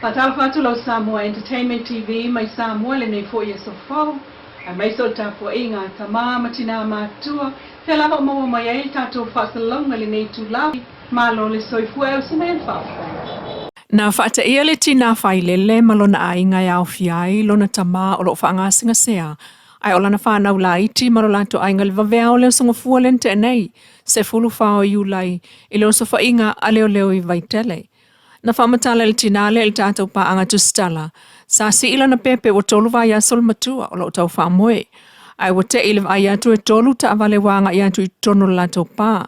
Faatalofa atu lau Samoa Entertainment TV mai Samoa i lenei foi aso fou, aemaise o le tapuaiga a tama ma tinā matutua, fea lava o maua mai ai le tatou faasalalauga i lenei itula. Malo le soifua e usi mai le faafetai. Na faateia le tinā failele ma lona aiga e aofia ai lona tama o lo o faagasegase ae o lana fanau laiti ma lo latou aiga i le vaveao o le aso Gafua lea na tea nei, 14 o Iulai, i le osofaiga a leoleo i Vaitele. Na faamatala e le tinā lea i le tatou paaga tusitala, sa sii lana pepe ua 3 vaiaso le matua o lo o tau faamoe, ae ua tei i le vaai atu e 3 taavale ua agai atu i totonu o le latou pa.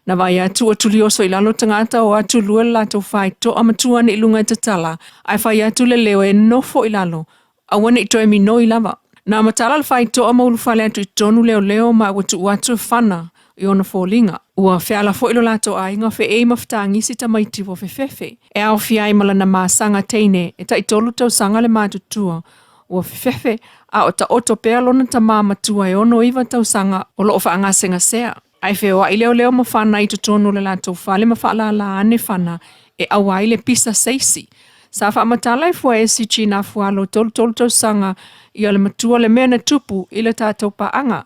Na vaai atu ua tulioso i lalo tagata o atu lua le latou faitoa ma tu ane i luga e tatala, ae fai atu le leo e nofo i lalo, aua ne i toe minoi lava. Na matala le faitoa ma ulufale atu i totonu leoleo ma ua tuu atu e fana i ona foliga. Ua feala foi lo latou aiga feei ma fetagisi tamaiti ua fefefe. E aofia ai ma lana masaga teine e tai 3 tausaga le matutua ua fefefe a o taoto pea lona tama matua e 69 tausaga o lo o faagasegasea. Ae feoai leoleo ma fana i totonu o le latou fale ma faalala ane fana e aua ai le pisa seisi. Sa faamatala e Fuaesi Gina Fualo 33 tausaga ia le matua le mea na tupu i le tatou paaga.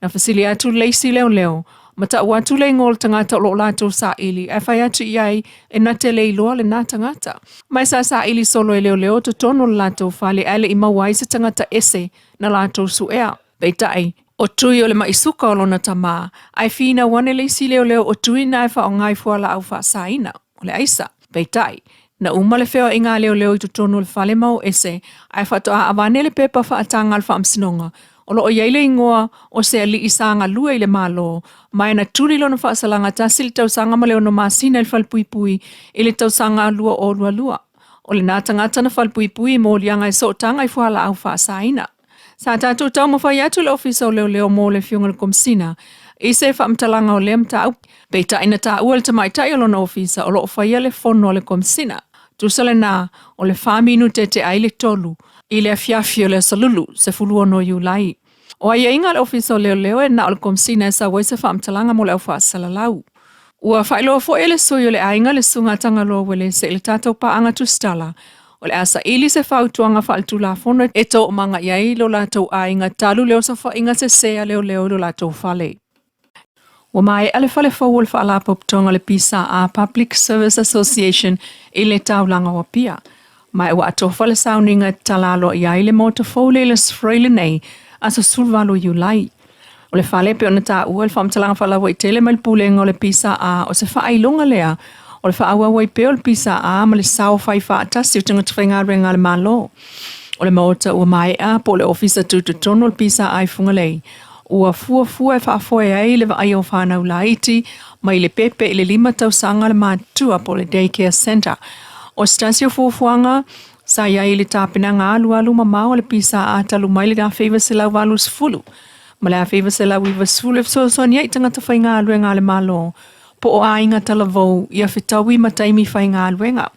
Na fesili atu le isi leoleo, ma tau atu le igoa o le tagata o lo o latou saili ae fai atu i ai e na te le iloa lena tagata. Mai sa saili solo e leoleo totonu o le latou fale ae le i maua ai se tagata ese na latou suea. Peitai, o tui o le maisuka o lona tama, ae finau ane le isi leoleo o tui na e faaaoga i fualaau faasaina, o le aisa. Peitai, na uma le feoaiga a leoleo i totonu o le fale ma o ese, ae faatoa avane le pepa faataga a le faamasinoga, o lo o i ai le igoa o se alii sa galue i le Malo, ma e na tuli lona faasalaga 1 le tausaga ma le 6 masina i le falepuipui i le tausaga 2022. O lena tagata na falepuipui i moliaga e sootaga i fualaau faasaina. Sa tatou taumafai atu le Ofisa o Leoleo mo le Afioga i le Komesina i se faamatalaga o lea mataupu. Peitai na taua e le tamaitai o lona ofisa o lo o faia le fono a le Komesina. Tusa lena o le 4 minute te ai le 3 i le afiafi o le aso Lulu 16 Iulai. O aiaiga a le Ofisa o Leoleo e na o le Komesina e sau ai se faamatalaga mo le au faasalalau. Ua faailoa foi e le sui o le aiga le Susuga Tagaloa Uelese i le tatou paaga tusitala o le a saili se fautuaga faaletulafono e toomaga i ai lo latou aiga talu le osofaiga sese a leoleo i lo latou fale. Ua maea le fale fou o le Faalapotopotoga o le PSA, Public Service Association, i le taulaga o Apia. Ma ua atofa le sauniga e tatala aloaia ai le maota fou le i le Aso Faraile lenei, aso 18 Iulai. O le fale e pei ona taua i le faamatalaga faalauaitele mai le Pulega o le PSA, o se faailoga lea o le faaauau ai pea o le PSA ma le sao fai faatasi o tagata faigaluega a le Malo. O le maota ua maea po o le ofisa tutotonu o le PSA i Fugalei, ua fuafua e faafoe ai le vaaia o fanau laiti mai le pepe i le 5 tausaga le matutua po o le Daycare Centre. O se tasi o fuafuaga sa i ai i le tapenaga alualu mamao a le PSA talu mai le 1980 ma le 1990 e fesoasoani ai i tagata faigaluega a le Malo po o aiga talavou ia fetaui ma taimi faigaluega.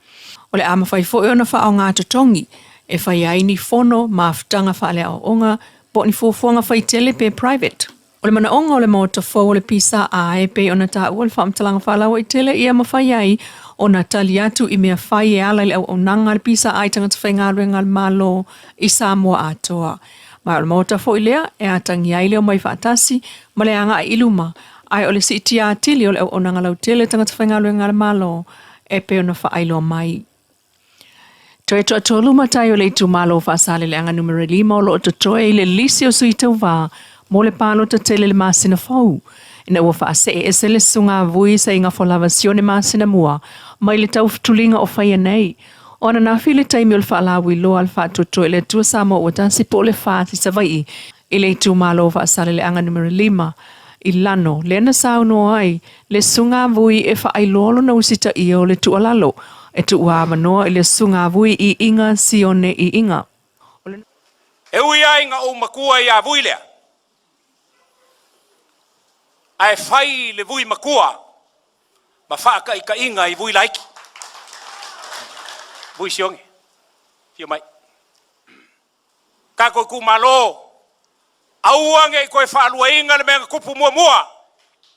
O le a mafai foi ona faaaoga totogi e fai ai ni fono mafutaga faaleaoaoga po o ni fuafuaga faitele pe private. O le manaoga o le maota fou o le PSA e pei ona taua le faamatalaga faalauaitele ia mafai ai ona tali atu i mea fai e ala i le auaunaga a le PSA i tagata faigaluega a le Malo i Samoa atoa. Ma o le maota foi lea e atagia ai le omai faatasi ma le agai i luma, ae o le siitia atili o le auaunaga lautele i tagata faigaluega a le Malo e pei ona faailoa mai. Toe toatolu matai o le itumalo o Faasaleleaga numera 5 o lo o totoe i le lisi o sui tauva mo le palota tele le masina fou, ina ua faasee ese le susuga a Vui Seigafolava Sione masina mua mai le taufutuliga o faia nei. O ananafi i le taimi o le faalauiloa a le Faatuatua i le Atua Samoa ua tasi po o le FAST i Savaii i le itumalo o Faasaleleaga numera 5 i Lano, lea na saunoa ai le susuga a Vui e faailoa lona usitaia o le tuualalo e tuuavanoa i le susuga a Vui i Iga Sione i Iga. E ui ai ina ou matua ia Vui lea, ae fai le Vui matua ma faataitaiga i Vui laiti. Vui Sione, fia mai. Tatou itumalo, aua ne i toe faaluaina le mea na tupu muamua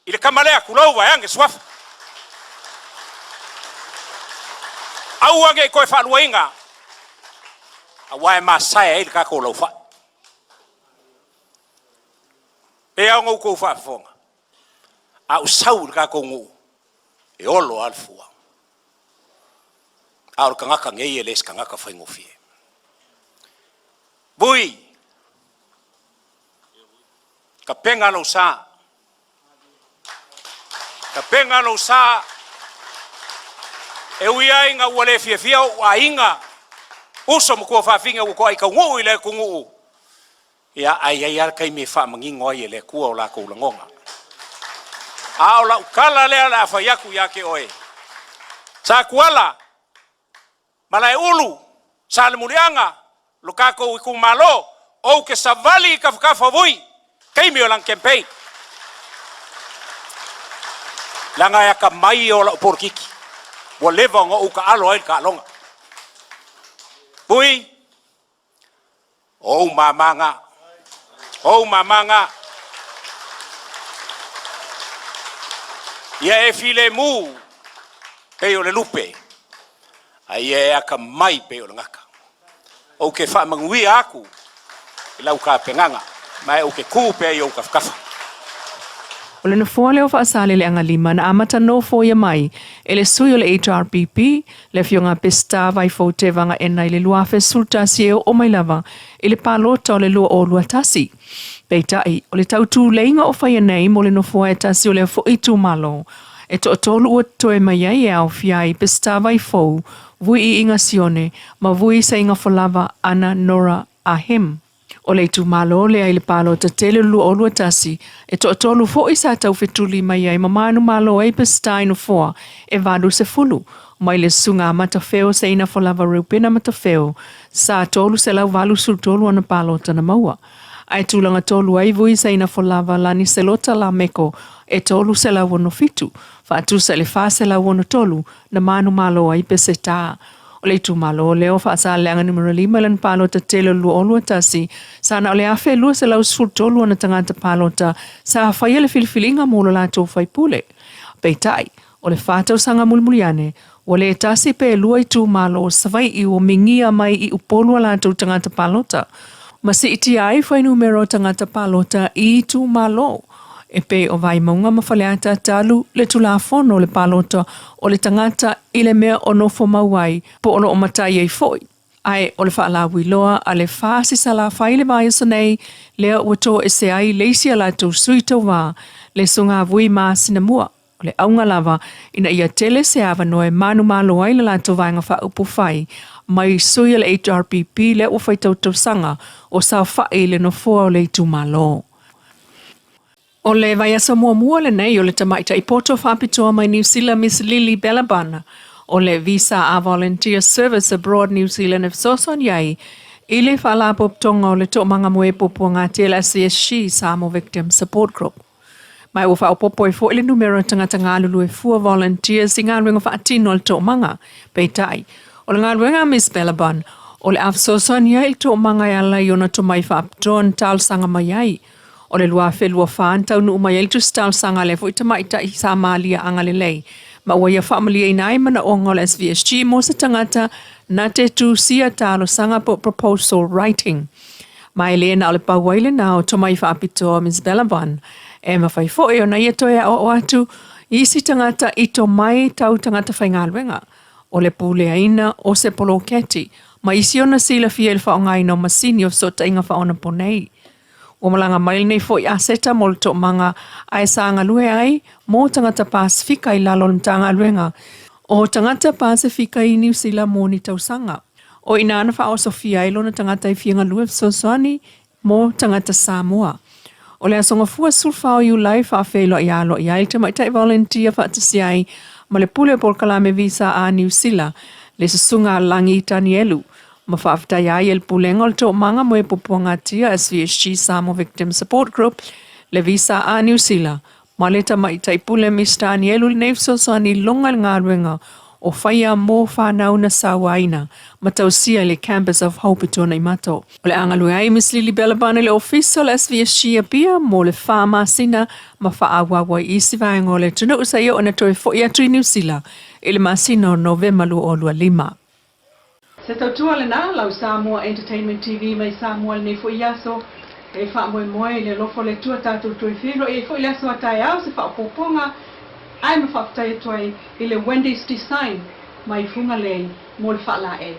i le tama lea, tulou vaeane suafa. Aua ne i toe faaluaina. Auā e masae ai le tatou laufai. E ao ona outou faafofoga, a ou sau i le tatou nuu, e olo lava le fua. A o le tagata nei e le se tagata faigofie. Vui, tapena lou sa, tapena lou sa, e ui ai ina ua le fiafia ou aiga, uso ma tuafafine ua toai taunuu i le atunuu, ia ae i ai lava le taimi e faamanino ai e le Atua o latou lagona. A o lau tala lea o le a fai atu ia te oe, Satuala, Malaeulu, Salemuliaga, lo tatou itumalo, ou te savali i tafatafa o Vui, taimi o lana campaign. Leaga e atamai ia o lau polokiki, ua leva ona ou taalo ai le taaloga. Vui, o ou mama na, o ou mama na. Ia e filemu pei o le lupe, a ia e atamai pei o le gata. Ou te faamanuia atu i lau tapenaga, ma ou te tu pea i ou tafatafa. O le nofoa lea o Faasaleleaga 5 na amata nofoia mai e le sui o le HRPP, le Afioga a Peseta Vaifou Tevaga Ena i le 2011 e oo mai lava i le palota o le 2021. Peitai, o le tautuleiga o faia nei mo le nofoa e tasi o lea foi itumalo, e toatolu ua totoe mai ai e aofia ai Peseta Vaifou, Vui Iiga Sione ma Vui Seigafolava Ana Nora Ahem. O le itumalo lea i le palota tele o le 2021, e toatolu foi sa taufetuli mai ai ma manumalo ai Peseta i nofoa e 80, mai le susuga a Matafeo Seinafolava Reupena Matafeo, sa 383 ana palota na maua. Ae tulaga tolu ai Vui Seinafolava Lani Selota Lameko e 367, faatusa i le 463 na manumalo ai Peseta. O le itumalo lea o Faasaleleaga Numera 5 i lana palota tele o le 2021, sa na o le 1,213 ona tagata palota sa faia le filifiliga mo lo latou faipule. Peitai, o le fa tausaga mulimuli ane, ua le tasi pe lua itumalo o Savaii ua migia mai i Upolu a latou tagata palota, ma siitia ai fuainumera o tagata palota i itumalo e pei o Vaimauga ma Faleata talu le Tulafono o le Palota o le Tagata i le mea o nofo mau ai po o lo o matai ai foi. Ae o le faalauiloa a le FASI Salafai le vaiaso nei lea ua toese ai le isi a latou sui tauva, le Suga Vui Masinamua. O le auga lava ina ia tele se avanoa e manumalo ai le latou Vaega Faaupufai mai sui a le HRPP lea ua faitau tausaga o saofai i le nofoa o le itumalo. O le vaiaso muamua lenei o le tamaitai poto faapitoa mai Niu Sila Miss Lily Belaban o le Visa a Volunteer Service Abroad New Zealand e fesoasoani ai i le Faalapotopotoga o le Toomaga Moe Puapuaga le SVSG Samoa Victim Support Group. Ma ua faaopoopo ai foi le numera o tagata galulue fua volunteers i galuega faatino a le toomaga. Peitai, o le galuega a Miss Belaban, o le a fesoasoani ai i le toomaga e ala i ona tomai faapitoa na talosaga mai ai. O le 2024 na taunuu mai ai le tusi talosaga a lea foi tamaitai Samalia agalelei, ma ua ia faamalieina ai manaoga o le SVSG mo se tagata na te tusia talosaga po o proposal writing. Ma e le na o le pau ai lena o tomai faapitoa Ms Belavan. E mafai foi ona ia toe aoao atu i isi tagata i tomai tau tagata faigaluega, o le puleaina o se poloketi, ma isi ona silafia i le faaaogaina o masini o fesootaiga faaonaponei. Ua malaga mai lenei foi aseta mo le toomaga ae sa galue ai mo tagata Pasefika i lalo o le Matagaluega o Tagata Pasefika i Niu Sila mo ni tausaga. O i ina na faaosofia ai lona tagata i fia galue fesoasoani mo tagata Samoa. O le aso Gafua 14 o Iulai faafeiloai aloaia ai le tamaitai volunteer faatasi ai ma le pule o polokalame Visa a Niu Sila, le Susuga a Lagi Tanielu, ma faafetai ai e le Pulega o le Toomaga mo e Puapuagatia SVSG Samoa Victim Support Group, le Visa a Niu Sila, ma le tamaitai pule Miss Danielu lenei fesoasoani loga i le galuega o faia mo fanau na sauaina ma tausia i le Campus of Hope i Tuanaimato. O le a galue ai Miss Lily Belaban i le Ofisa o le SVSG Apia mo le fa masina ma faaauau ai i isi vaega o le atunuu seia oo ina toe foi atu i Niu Sila i le masina o Novema 2025. Se tautua lenā lau Samoa Entertainment TV mai Samoa i lenei foi aso. E faamoemoe i le alofa o le Atua tatou toe feiloai ai foi i le aso a taeao se faaopoopoga ae ma faafetai atu ai i le Wendy's Design mai Fugalei mo le faalaei.